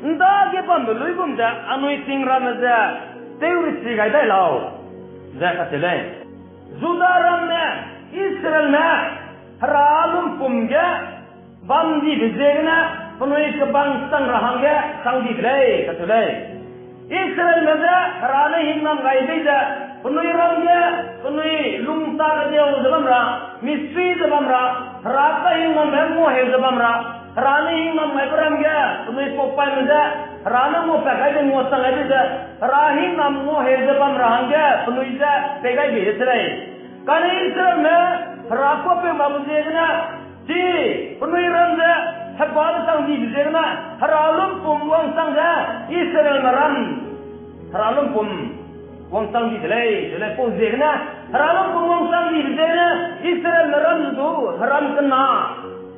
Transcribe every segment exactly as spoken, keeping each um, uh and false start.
’Ndage bambe luigum ze anui ting ramme ze tew resi gai dai lau, ze kacheu lei. Juda ramme, Israelme, Hera lumpum ge bam dibe ziegene penui kebang chang ra hangge chang di de lei, kacheu lei. Israelme je Hera ne hingnam gai bei ze, penui ram ge, penui lungta kediau ze bam ra, misui ze bam ra, Hera kahingnambe nguaheu ze bam ra, Hera ne hingnam gaibe ram ge penui paupaime je, Hera ne nguapat gaibe nguachang gaibe ze, Hera hingnam nguaheu ze bam ra hangge penui je pei gai bei de se lei. Kane Israelme Hera kuapeu mak gu ziegene, chi penui ram ze hebabe chang dibe ziegene, Hera lumpum wangchang ze Israelme ram Hera lumpum wangchang di de lei, de lei, pau ziegene, Hera lumpum wangchang dibe ziegene, Israelme ram ze du heram kena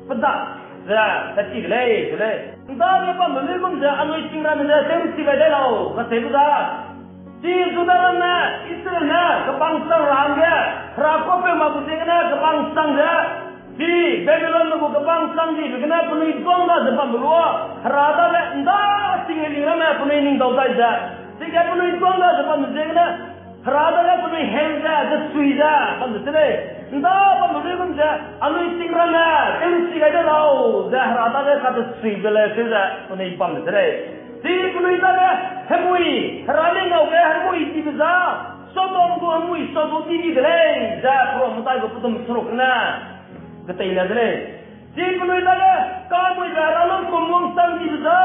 pedak ze tat ti de lei, de lei. ’Ndage bambe luigum ze anui ting ramme ze tew resi gai dai lau, kacheube da. Chi Juda ramme, Israelme kebang chang ra hangge, Hera kuapeu mak gu ziegene kebang chang ze, chi Babilonme gu kebang chang dibe gene penui duang ga ze bambe lua, Hera dage ’nda ting ling ramme penui ning dau dai ze, chige penui duang ga ze bambe ziegene, Hera dage penui heu ze, ze sui ze bam de se lei. ’Nda bambe luigum ze anui ting ramme tew resi gai dai lau, ze Hera dage kadesuibe le seu ze penui bam de se lei. Chi penui dage hemui, Hera ne ngau ge hemui dibe za, Sodom gu hemui sâu du di di de lei, ze Peramme dai gu pedum seruk ne ketei la de lei. Chi penui dage, kamui ze Hera lumpum wangchang dibe za,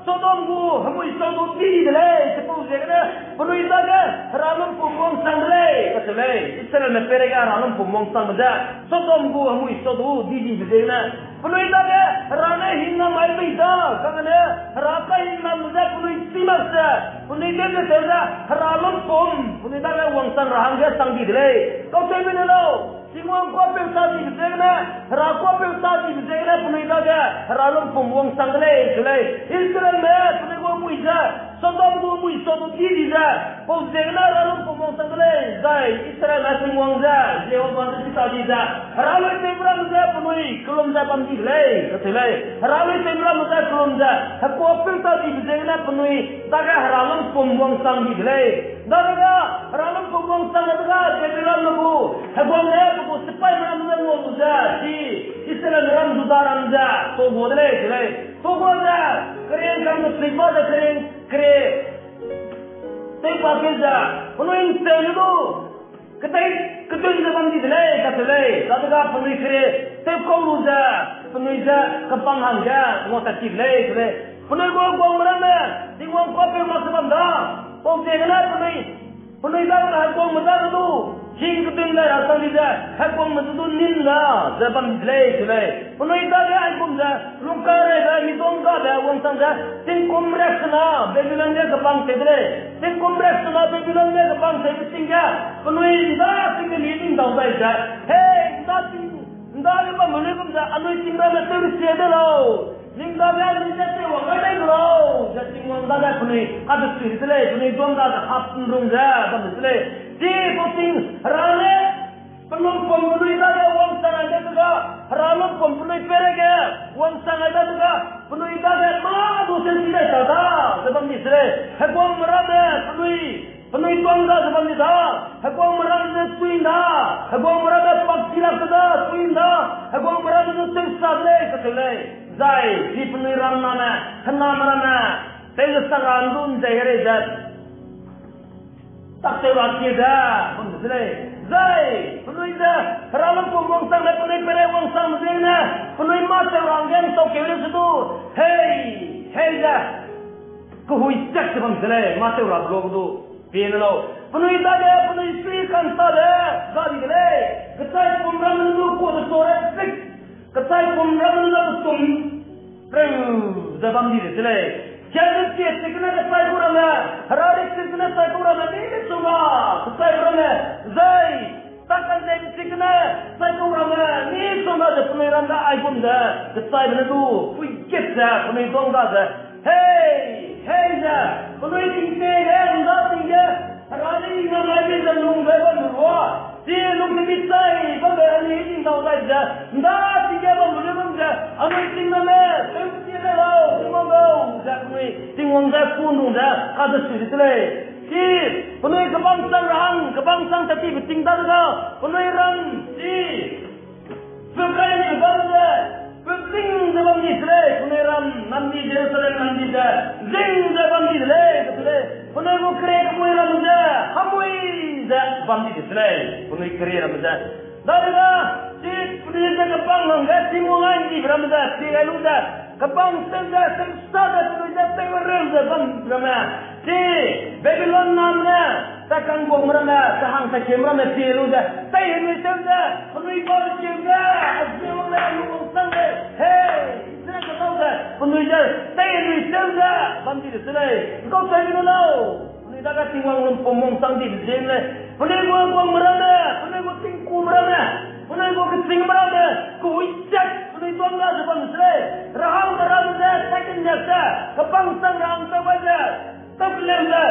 Sodom gu hemui sâu du di di de lei, chipau ziegene, penui dage Hera lumpum wangchang de lei, kacheu lei. Israelme peireige Hera lumpum wangchangbe ze, Sodom gu hemui sâu du di dibe ziegene, penui dage Hera ne hingnam gai bei da, kagene, Hera kahingnambe ze penui chi mak ze, penui dage tew ze, Hera lumpum penui dage wangchang ra hangge chang di de lei. Kautewbe ne lau, Tingwang kuapeu ta dibe ziegene, Hera kuapeu ta dibe ziegene penui dage Hera lumpum wangchang de lei, cheu lei. Israelme penui gu hemui ze, Sodom gu hemui sâu du di di ze, pau ziegene Hera lumpum wangchang de lei, zai Israelme Tingwang ze, Jehova ze chi ta di ze, Hera luitewbe ramme ze penui kellum ze bam di de lei, kacheu lei. Hera luitewbe ramme ze kellum ze, hekuapeu ta dibe ziegene penui dage Hera lumpum wangchang di de lei. Dadege, Hera lumpum wangchang dege, Babilonme gu heguang ne pe gu sipaime ramme ne ngua lu ze, chi Israelme ram Juda ram ze togua de lei, cheu lei. Togua ze, keriang kang kesui ba ze keriang kere tewpa keu ze, penui ’ncheu ne du, kedei kedun ze bam di de lei, kacheu lei. Dadege penui kere tewkau lu ze, penui ze kebang hangge nguatat ti de lei, cheu lei. Penui gu heguangme ramme, Tingwang kuapeu mak ze bam da, pau ziegene penui, penui dage heguangme dage du, hing kedun dai ra chang di ze, heguangme ze du nim da, ze bam di de lei, cheu lei. Penui dage aigum ze, lungkareibe, miduang gabe wangchang ze, tingkum riaksena Babilon ge kebang tei de lei. Tingkum riaksena Babilon ge kebang teibe ting ge, penui ’nda ting ge li ning dau dai ze, hei, ’nda ting, ’ndage bambe luigum ze, anui ting ramme tew resi de lau. Ning dage anui ze teiwang gai dai lau, ze Tingwang dage penui kadesui de lei, penui duang dage hap ’nrung ze bam de lei. Chipau ting Hera ne, pe lumpum penui dage wangchang ai de dega, Hera lumpum penui peireige wangchang ai de dega, penui dage mâ du tewchi dai ta da, ze bam di se lei. Heguangme ramme penui, penui duang da ze bam di da, heguangme ramme ne sui ’nda, heguangme ramme pakchi lak de da, sui ’nda, heguangme ramme ne tewsa de lei, kacheu lei. Zai chi penui ram name, hename ramme, tewge sara ’ndu ’nzei herei ze, tak tew ra tie ze bam de se lei. Zai penui ze, Hera lumpum wangchang le penui peirei wangchang ziegene, penui mâ tew ra hangge ’ntau keu lei se du, hei, hei ze, kehui chak ze bam se lei, mâ tew rabe luage du. Pie ne lau, penui dage penui sui ka'ntabe ga di de lei. Kechaipum ramme ne du kuâ de tuare pik, kechaipum ramme ne du tum preu ze bam di de se lei. Kiabe pie chikene kechai gu ramme, Hera rik chikene chai gu ramme, misongga kechai gu ramme, zai tak ka'nzei chikene chai gu ramme, misongga ze penui ram ge aigum ze kechaibe ne du puikat ze penui duang da ze, hei, hei ze, penui tingtie ge ’nda ting ge, Hera ne hingnam gai bei ze lung ze bam lu lua, chi lung ze bi chai bambe anui ning dau dai ze, ’nda ting ge bam lu le bam ze, anui ting ramme, tewchi dai lau, Tingwang gau, ze penui Tingwang ze kunrung ze kadesui de se lei. Chi, penui kebang sang ra hang, kebang sang tat tibe ting dadege, penui ram, chi, pe kai ni bam ze, pe ting ze bam di se lei, penui ram, namdi Jerusalem namdi ze, zing ze bam di de lei, kacheu lei. Penui gu kerie kemui ram ze, hemui ze bam di de se lei, penui kerie ram ze. Dadege, chi penui ze kebang hangge Tingwang ai ndibe ramme ze, chi gai lu ze, kebang tew ze, sesa ze penui ze tew reu ze bam ramme. Chi Babilon name ne, ta kangguangme ramme, ta hang ta kieme ramme pie lu ze, tei henui tew ze, penui bau keu ze, a zie wang le, lu wang sang lei, hei, Israel kedau ze, penui ze, tei henui tew ze, bam di de se lei, nkau tew di ne lau. Penui dage Tingwang lumpum wangchang dibe ziegene, penui gu guangme ramme, penui gu tingkume ramme, penui gu kechîngme ramme, kehuichak penui duang ga ze bam se lei. Rahangme ramme ze, tai keniak ze, kebang sang rahang tau gai ze, tau keleu ze,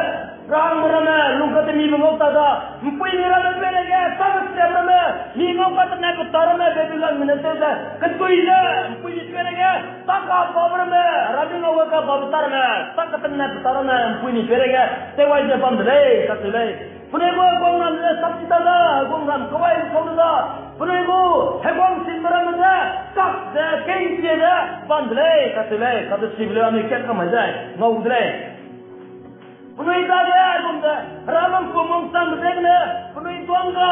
rahangme ramme lungkatemibe ngau ta da, mpuimi ramme peireige, tâ kesiam ramme, mi ngau katenatpeta ramme, Babilonme ne tew ze, kedui ze, mpuimi peireige, tâ kababe ramme, ramme ngau ga kababe ta ramme, tâ katenatpeta ramme, mpuimi peireige, tew gai ze bam de lei, kacheu lei. Penui gu heguangram ze sapchi ta da, heguangram kawai sau de da, penui gu heguangchingme ramme ze, kak ze, kei'ntie ze, bam de lei, kacheu lei, kadesuibe leu anui kat kam mai zai, ngau de lei. Penui dage aigum ze, Hera lumpum wangchangbe ziegene, penui duang ga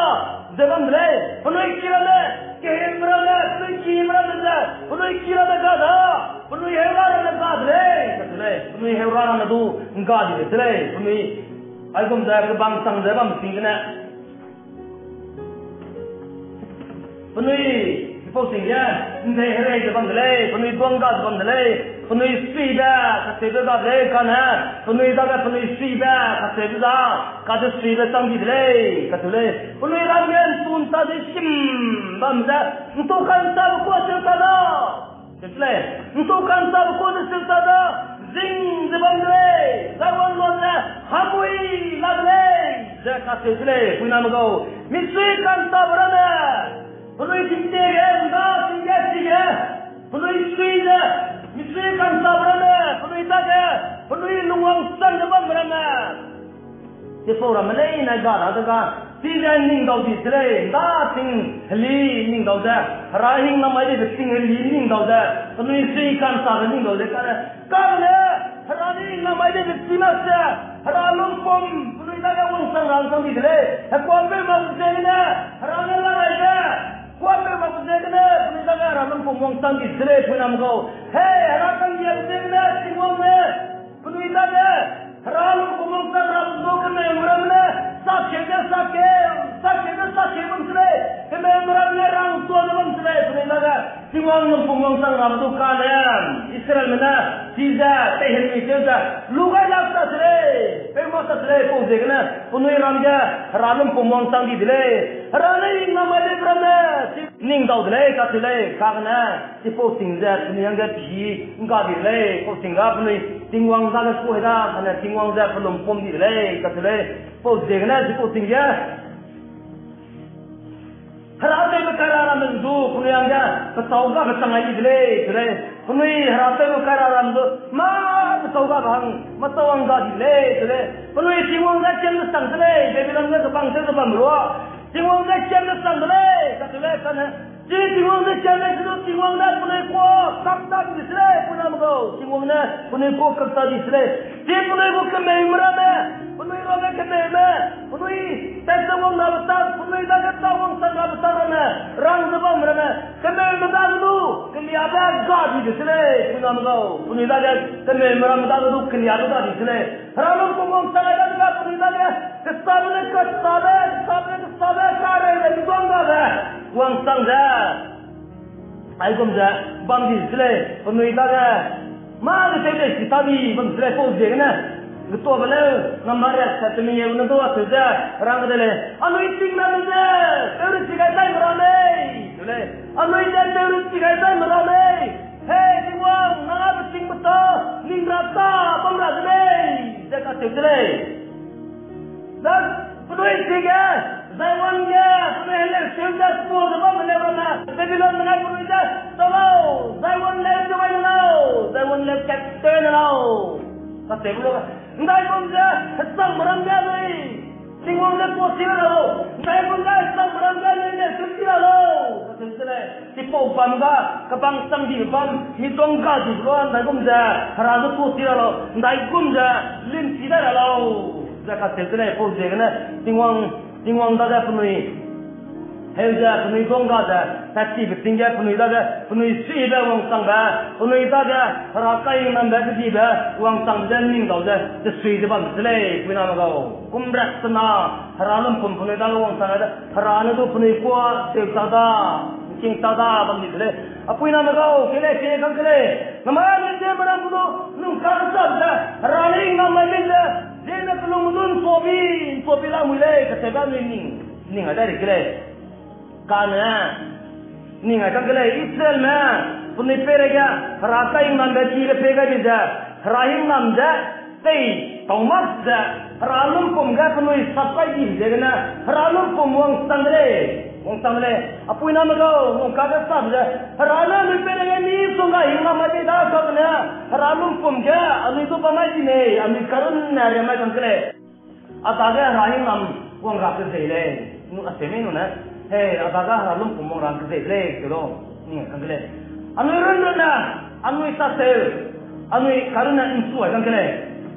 ze bam de lei, penui ki ramme, kehembe ramme, penui kime ramme ze, penui ki ramme ga da, penui heura ramme ga de lei, kacheu lei, penui heura ramme du, ngga di de se lei, penui, aigum ze kebang chang ze bam ting gene. Penui, chipau ting ge, ndei herei ze bam de lei, penui duang ga ze bam de lei, penui suibe, kacheube ga de lei, kane, penui dage penui suibe, kacheube za, kadesuibe chang di de lei, kacheu lei, penui ram ge ntu nta ze sim bam ze, ntu kantabe kuâ seu ta da. Kacheu lei, ntu kantabe kuâ ze seu ta da, zing ze bam de lei, Zion luage, hemui la de lei, ze kacheu de lei, puiname gau, misui kantabe ramme, penui tingtie ge, nda ting ge, chi ge, penui sui ze, misui kantabe ramme, penui dage, penui lungwangchang ze bamme ramme. Chipau ramme leine ga ra de ga, chize ning dau di se lei, nda ting heli ning dau ze, Hera hingnam mai deibe ting heli ning dau ze, penui sui kantabe ning dau ze kane, kane, Hera ne hingnam mai deibe chi mak ze, Hera lumpum, penui dage wangchang ra chang di de lei, hekuâpeu makbe ziegene, Hera ne la gai ze, kuâpeu makbe ziegene, penui dage Hera lumpum wangchang di se lei, puiname gau. Hei, Hera kanggiabe ziegene, Tingwang ne, penui dage, Hera lumpum wangchang rabe du kemeume ramme ne, sakeu ge sakeu, sakeu ge sakeu bam se lei, kemeume ramme ne rangtua ze bam se lei, penui dage, Tingwang lumpum wangchang rabe du kane, Israelme ne, chize, teihenui tew ze, lu gai lak ta se lei, peu mak ta se lei, pau ziegene, penui ram ge, Hera lumpum wangchang di de lei, Hera ne hingnam mai deibe ramme, chi ning dau de lei, kacheu lei, kagene, chipau ting ze, penui hangge pehî, ngga di de lei, pau ting ga penui, Tingwang dage kuâ da, kane Tingwang ze pelumpum di de lei, kacheu lei, pau ziegene, chipau ting ge, Hera tewbe kaira ramme du, penui hangge, petâu gabe chang ai di de lei, cheu lei. Penui Hera tewbe kaira ramme du, mâ petâu gabe hang, mâ tâu hang ga di de lei, cheu lei. Penui Tingwang ze kiam desang se lei, Babilon ge kebang tew ze bam rua. Tingwang ze kiam desang de lei, kacheu lei, kane. Chi Tingwang ze kiam lei se du Tingwang ne penui kuâ kak ta di se lei, puiname gau. Tingwang ne penui kuâ kak ta di se lei. Chi penui gu kemeume ramme, penui ramme kemeume, penui tat ze wang rabe tak, penui dage tâ wangchang rabe tak ramme, rang ze bamme ramme, kemeume dage du, keliabe ga di de se lei, puiname gau. Penui dage, kemeume ramme dage du, keliabe ga di se lei. Hera lumpum wangchang ai dage ga, penui dage, kesabe ne kesabe, kesabe ne kesabe, kareube ne duang gabe, wangchang ze. Aigum ze, bam di se lei, penui dage, mâ de tew lei chi ta di, bam se lei, pau ziegene. Getuabe leu, number riak tat te mengeu ne du acheu ze, rang de lei. Anui ting ramme ze, tew ru chi gai dai me ra lei, cheu lei. Anui ze tew ru chi gai dai me ra lei. Hei, Tingwang, nang a betingbeta, ning ra ta, bam ra de lei, ze kacheu de lei. Zai penui chige, Zion ge, penui heleu seu ze, sua ze bamme leu ramme, Babilonme ne penui ze, tau lau, Zion leu tew gai ne lau, Zion leu kat tew ne lau. Kacheube lu, ndaigum ze, hechangme ram ge anui Tingwang ne tuâ chi ra lau. Ndaigum ze, hechangme ram ge anui ne tuâ chi ra lau. Kacheu ze lei, chipau bam ga, kebang chang dibe bam, mi tuang ga dibe lu, ndaigum ze, Hera ne tuâ chi ra lau. Ndaigum ze, limchi dai ra lau. Ze kacheu ze lei, pau ziegene, Tingwang, Tingwang dage penui heu ze penui tuang ga ze, tattibe ting ge penui dage, penui suibe wangchangbe, penui dage, Hera kahingnambe kedibe, wangchangbe ze ning dau ze, tesui ze bam de lei, puiname gau. Kum rak sena, Hera lumpum penui dage wangchang ze, Hera ne du penui kuâ, teu ta da, king ta da, bam di de lei. A puiname gau, kei lei, kei kang kei lei. Namai anui ziemme ram gu du, nung ka sa ze, Hera ne hingnam mai bei ze, ziemme kelung du nsuabi, nsuabi la mui lei, kacheube anui ning, ning ai dai ri kei lei. Kane, ning ai kang kei lei, Israelme, penui peireige, Hera kahingnambe chibe pei gai bi ze, Hera hingnam ze, tei, tau mak ze, Hera lumpum ge penui sap kai di ziegene, Hera lumpum wangchang de lei, wangchang de lei, a puiname gau, nung ka ge sap ze, Hera ne anui peireige misongga hingnam mai bei da sa gene, Hera lumpum ge, anui du bam mai di mei, anui karunne riam mai kang kei lei. A dage Hera hingnam wang ra kezei lei, nu a se mei nu ne, hei, a dage Hera lumpum wang ra kezei de lei, keu lau, ning ai kang kei lei. Anui runrunne, anui taseu, anui karunne nsu ai kang kei lei.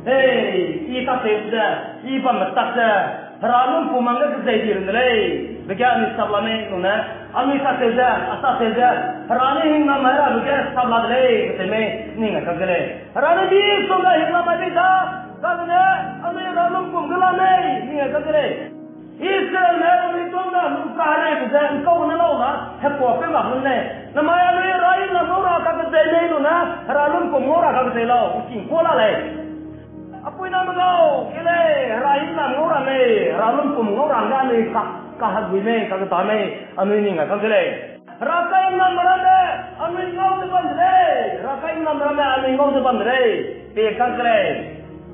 Hei, i taseu ze, i bamme tak ze, Hera lumpum hangge kezei di run de lei, be ge anui sap la mei nu ne, anui taseu ze, a taseu ze, Hera ne hingnam mai rabe ge sap la de lei, kacheu mei, ning ai kang kei lei. Hera ne misongga hingnam mai bei da, kagene, anui Hera lumpum ge la mei, ning ai kang kei lei. Israelme anui tuang da lu kahereibe ze nkau ne lau na, hekuâpeu mak lun lei. Namai anui Hera hingnam ngau ra kakezei lei lu ne, Hera lumpum ngau ra kakezei lau, nking kuâ la lei. A puiname gau, kei lei, Hera hingnam ngau ra mei, Hera lumpum ngau ra hangge anui ka, kahegui mei, kaketa mei, anui ning ai kang kei lei. Hera kahingnambe ramme, anui ngau ze bam de lei, Hera kahingnambe ramme, anui ngau ze bam de lei, pei kang kei lei.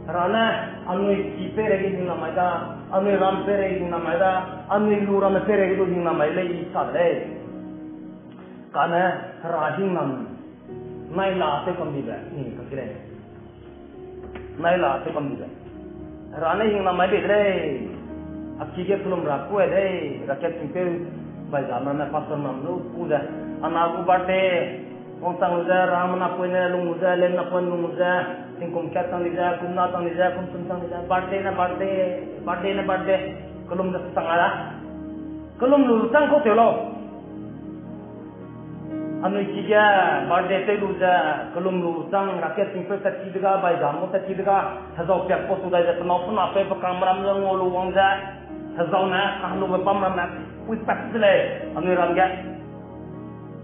Hera ne, anui ki peireige hingnam mai da, anui ram peireige hingnam mai da, anui lu ramme peireige du hingnam mai lei, i sa de lei. Kane, Hera hingnam, nai la tew kam dibe, ning kang kei lei. Nai la tew kam dibe. Hera ne hingnam mai bei de lei. A ki ge kelum ra kuai de lei. Rakat tingpeu bai zam ramme pastor nam lu ku ze, ana gu birthday wangchang lu ze, rangme napoine lung lu ze, lem napoine lung lu ze, tingkum kat chang di ze, kum na chang di ze, kum chum chang di ze, birthday ne birthday, birthday ne birthday, kelum ze chang a da. Kelum lu chang kau tew lau. Anui ki ge birthday tew lu ze, kelum lu chang, rakat tingpeu tat ki dega, bai zam gu tat ki dega, hezau piak pau tu dai ze, penâu penapeu pe kangme ram ze ngau lu wang ze, hezau ne kahelube bam ramme, pui pat de lei, anui ram ge.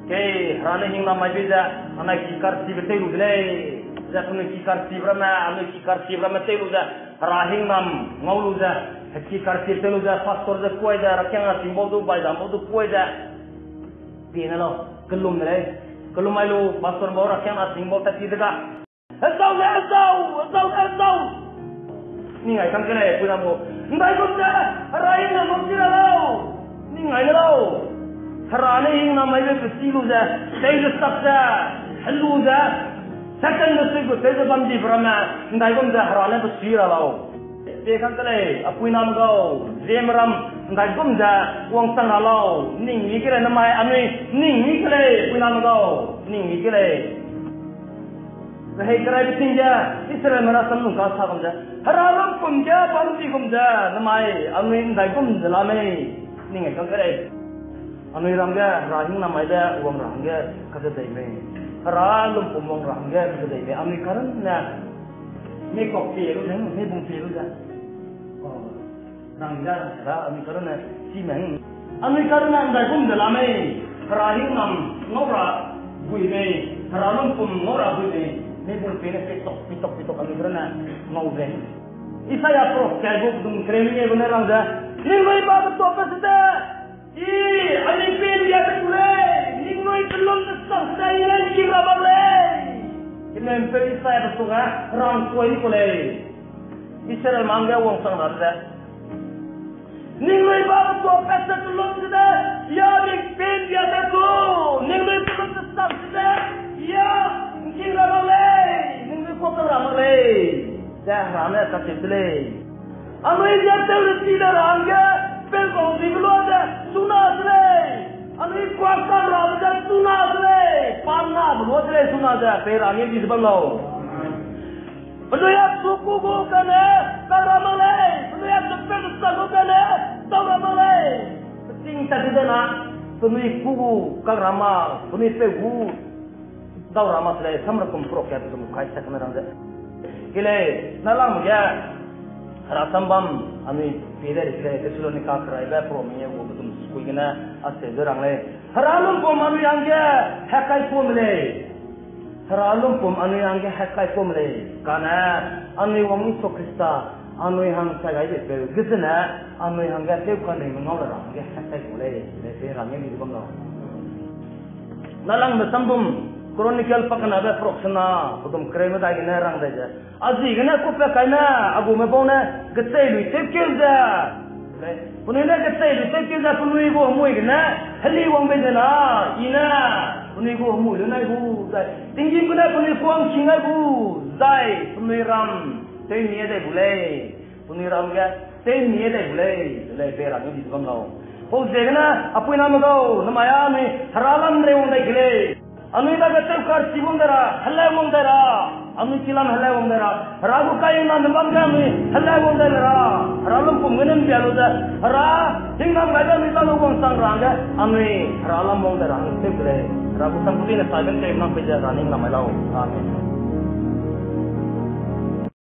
Kei, Hera ne hingnam mai bei ze, anai ki karchibe tew lu de lei, ze penui ki karchibe ramme, anui ki karchibe ramme tew lu ze, Hera hingnam ngau lu ze, heki karchibe tew lu ze, pastor ze kuai ze, rakiangna ting bau du, bai zam bau du kuai ze, pie ne lau, kelum de lei. Kelum mai lu, pastor bau rakiangna ting bau tat ki dega. Hezau ne hezau, hezau ne hezau. Ning ai kang kei lei, puiname gau. Ndaigum ze, Hera hingnam ngau chi ra lau. Ning ai ne lau. Hera ne hingnam mai be pe chi lu ze, tei ze sak ze, helu ze, Satan ne sui gu tew ze bam dibe ramme, ndaigum ze Hera ne pe chi ra lau. Pie kang kei lei, a puiname gau, ziemme ram, ndaigum ze, wangchang ra lau, ning mi kei lei namai, anui, ning mi kei lei, puiname gau, ning mi kei lei. Rehei keraibe ting ge, Israelme rasam lung kasa gum ze, Hera lumpum ge bam di gum ze, namai, anui ndaigum ze la mei, ning ai kang kei lei. Anui ram ge Hera hingnam mai be wang ra hangge kakedei mei. Hera lumpum wang ra hangge kakedei mei. Anui karunne, mei kok pie lu ze, mei bung pie lu ze, rang ze, Hera anui karunne, chi meng. Anui karunne ndaigum ze la mei. Hera hingnam ngau ra gui mei. Hera lumpum ngau ra gui mei. Mei bung pie ne pitok, pitok, pitok anui karunne ngau ze. Isaiah prophet book dung kereu mengeu gu ne rang ze, ningnui ba ketuapat sede, I, anui pei lia te gu lei, ningnui kellum ze sang sede I ne ngking ra bam lei. Kemenpeu Isaiabe sung a rang kuai ni ku lei. Israelme hangge wangchang ra de ze, ningnui ba ketuapat ze kellum sede, I a ning pei lia te gu, ningnui kellum ze sang sede, I a ngking ra bam lei, ningnui kuak ra mak lei. ze Hera ne kacheu de lei. Anui ze tew rechi de ra hangge, peu kau dibe lua ze suna de lei. Anui kuak kak rabe ze suna de lei. Pa nabe lua de lei suna ze, pei ra hangge di ze bam lau. Penui a chu ku gu kane, kak ra mak lei. Penui a chu peu sa gu kane, dau ra mak lei. Peting tat di de na, penui ku gu kak ra mak, penui peu gu dau ra mak se lei, Samrakum perok ge pe zung kai sak ne rang ze. Ki lei, na lang ge, Hera sam bam, anui pie de ri se lei, Thessalonica keraibe perok mengeu gu pe zung sukui gene, acheu ze rang lei. Hera lumpum anui hangge, hekkai pum lei. Hera lumpum anui hangge hekkai pum lei. Kane, anui wang Jisu Khrista, anui hang chai gai de peu, ge zene, anui hangge tew kaningbe ngau le ra hangge hekkai gu lei, lei pei ra hangge di ze bam lau. Na langbe samdum, Chronicle pakenabe perok sena, pedum kereu medai gene rang dai ze. A zi gene kupe kaine, a gume bau ne, gecheiluî tewkeu ze. Penui ne gecheiluî tewkeu ze, penui gu hemui gene, heli wang bei ze na, i ne, penui gu hemui lu nai gu, zai. Tinggîm gene penui kuang ki ngai gu, zai, penui ram, tewmi dai gu lei. Penui ram ge, tewmi dai gu lei, lei pei ra hangge di ze bam lau. Pau ziegene, a puiname gau, namai a anui, Hera lam rei wang dai ke lei. Anui dage tewkar chi wang dai ra, heleu wang dai ra. Anui chi lam heleu wang dai ra. Hera gu kainame bam ge anui heleu wang dai ra. Hera lumpum gene ’mbia lu ze. Hera, hingnam gaibe anui ta lu wangchang ra hangge. Anui, Hera lam wang dai ra hangge tew ke lei. Hera gu sam gu dine saibe ’nteumena pei ze Hera ning lam mai lau. Amen.